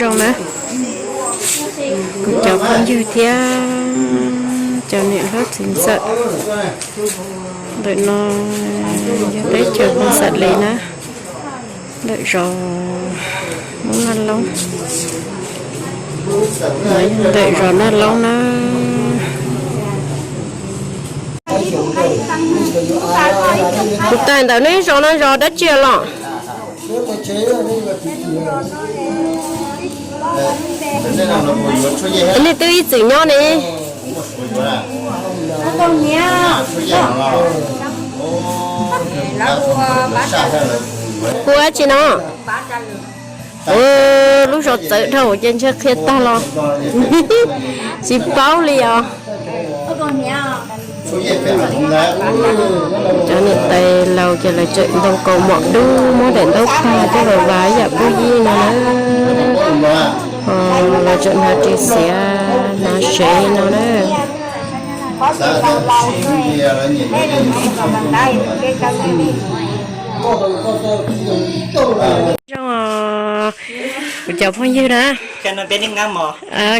Zoo na, kuv cov phooj ywg thiab cov niam hlob txiv ntxawm, ntawm no yog teb chaws Phoos Xam Lis na, ntawm zos Hmoob Naj Loob, ntawm zos Naj Loob na. Kuv tais ntawm nej zos no zos dab tsi los? Nej twb ib txwm nyob ne. Hu dab tsi no? Lub zos txawv dhau ces ntshe qhia tag los tsis paub li os. Cov niam tais laus ces lawv tseem ntoo kaus mom dub, muab daim ntaub pag coj los vas ib yam pub yib no na. Ho lawv tseem hnav ris xiav hnav sev no na. Zoo, kuv cov phooj ywg na.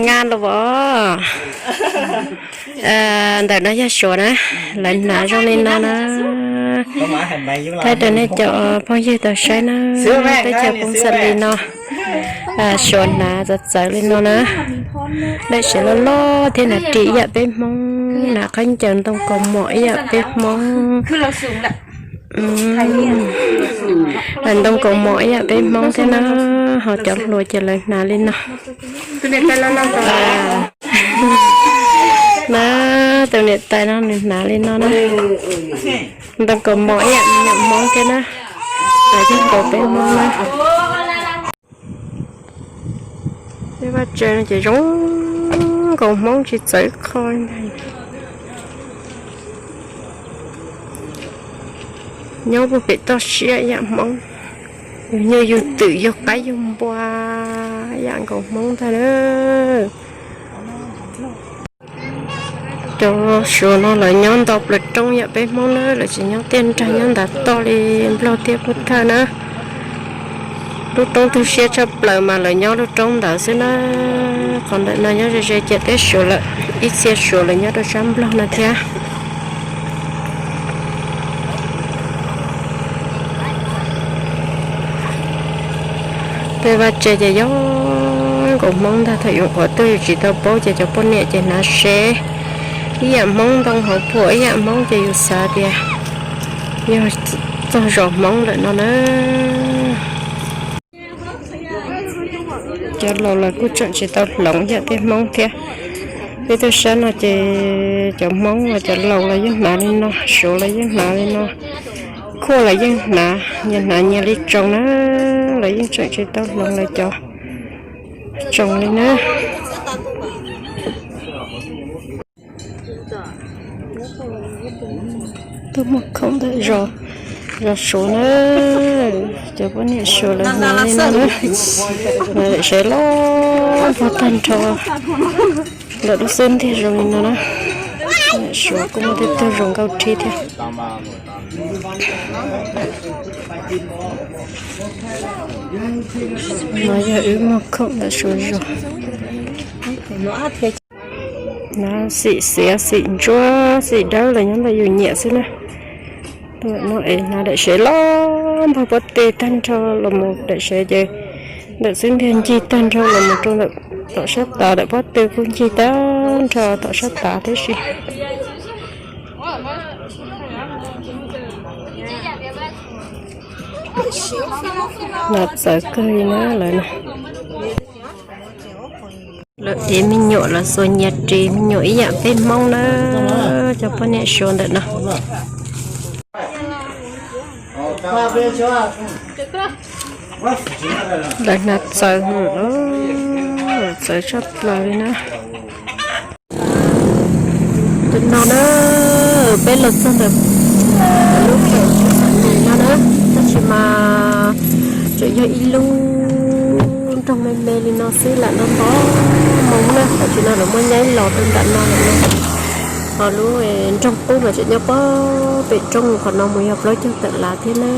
Nqa los as. Ntawm no yog suav na, lawv hnav zoo li no na. Thaij rau nej cov phooj ywg tau saib na, teb chaws Phoos Xam Lis no, suav hnav txawv txawv li no na. Daim sev loj loj thiab hnav ris ib yam peb Hmoob, hnav khaub ncaws ntoo kaus mom ib yam peb Hmoob. Ntoo kaus mom ib yam peb Hmoob thiab na, ho cov hluas ces lawv hnav li no. Na, tus niam tais no nws hnav li no na. Ntoo kaus mom ib yam me nyuam Hmoob thiab na, hnav cov kaus peb Hmoob na. Peb vaj tse no ces zoo nkaus Hmoob tsis txawv qho ntag. Nyob puag pem toj siab ib yam Hmoob, yug nyuj yug twm yug qaib yug npua ib yam nkaus Hmoob ntag na. Cov suav no lawv nyob nto plaws roob ib yam peb Hmoob na, lawv tsis nyob tiaj nrag nyob ntav toj li Nplog thiab Pub Thawj na. Lub roob tu siab tshaj plaws mas lawv nyob lub roob ntawd xwb na. Qhov ntawm no nyob ze ze ciam teb suav lawm, ib txhia suav lawv nyob rau sab Nplog no thiab. Tej vaj tse ces yog nkaus Hmoob ntag, thaum yus qhuav tuaj yus tsis tau paub ces cov poj niam ces hnav sev ib yam Hmoob, ntoo hauv phuam ib yam Hmoob ces yus xav tias yog txog zos Hmoob lawm no na. Cov laus lawv kuj tseem tsis tau hloov ib yam peb Hmoob thiab. Peb tuaj sab no ces cov Hmoob los cov laus los yeej hnav li no, suav los yeej hnav li no, khuaj los yeej hnav, nyias hnav nyias li tsoos na, los yeej tseem tsis tau hloov lawv cov tsoos li na. Tuaj muag khoom ntawm zos, zos suav na, cov poj niam suav lawv hnav li no na, hnav daim sev loj npog tag nrho lawm lub xub ntiag zoo li no na. Suav kuj muaj tej tug zoo nkauj rhib thiab. No yog wb muag khoom ntawm suav zos. Hnav xim xiav xim ntsuab xim dawb los nyob ntawm yus nyiam xwb na. Tuaj no es hnav daim sev loj npog pob tw tag nrho los mus, daim sev ces ntawm xub ntiag ncig tag nrho los mus rau ntawm tom sab tav, ntawm pob tw kuj ncig tag nrho tom sab tav tib si. Hnav txawv kawg li na lawv na. Lawv ev me nyuam los xuas nyias ris, me nyuam ib yam peb Hmoob na, cov poj niam suav ntawm no. Lawv hnav txawv, txawv tshaj plaws li na. Tam no na, peb los txog ntawm lub no na, tab sis mas tseem yog ib lub nroog me me li no xwb, lam nto nto moo na, tam sim no lawv muab nyaib los rau nram no lawm na. Ho lub nroog qub mas tseem nyob pob pem roob qhov no mus yog plaub caug tawm lav thiab na.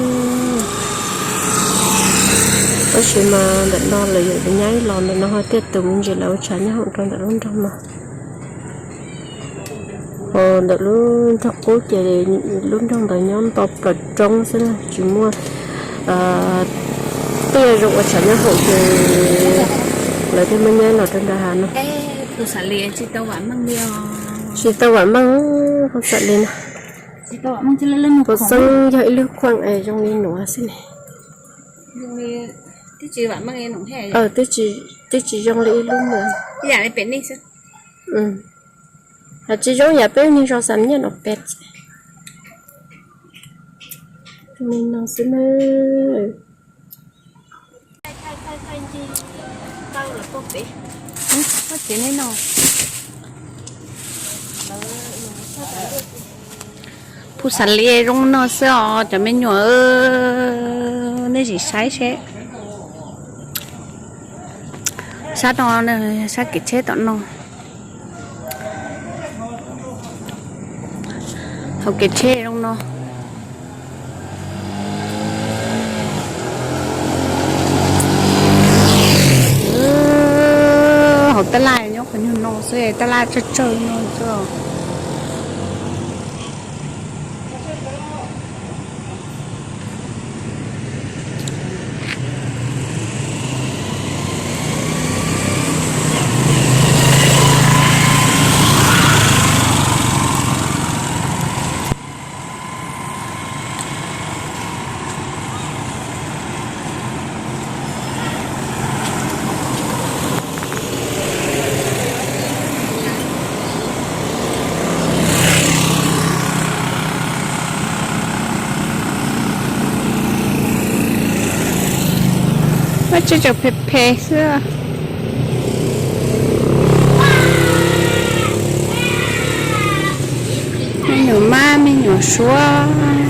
Tab sis mas ntawm no lawv yuav nyaib los ntawm no ho thiaj tus me ntsis lawv ua tshav nyob hoom rau ntawm lub nroog no. Ntawm lub nroog qub ces lub nroog ntawd nyob nto plaws roob xwb na, tsis muaj tej zoo ua tshav nyob hoom ces lawv thiaj muab nyaib los rau nram hav no. Tsis tau vam meej, ho xam li no. Puas xeeb yog ib lub khuaj es zoo li nuav xwb ne. Twb tsis zoo li ib lub nuav. Hos tsis zoo yam peb ua niag zos xam nyiaj no peb li no xwb na. Phuj xav li zoo no xwb os cov me nyuam, nej sim saib seb. Sab no, sab kev tsheb tom no. Hauv kev tsheb zoo no. Hauv tab laj nyob qhov nyuag no xwb, tab laj tsawg tsawg no xwb. Muaj tsev tseem phem phem xwb. Me nyuam mab me nyuam suav.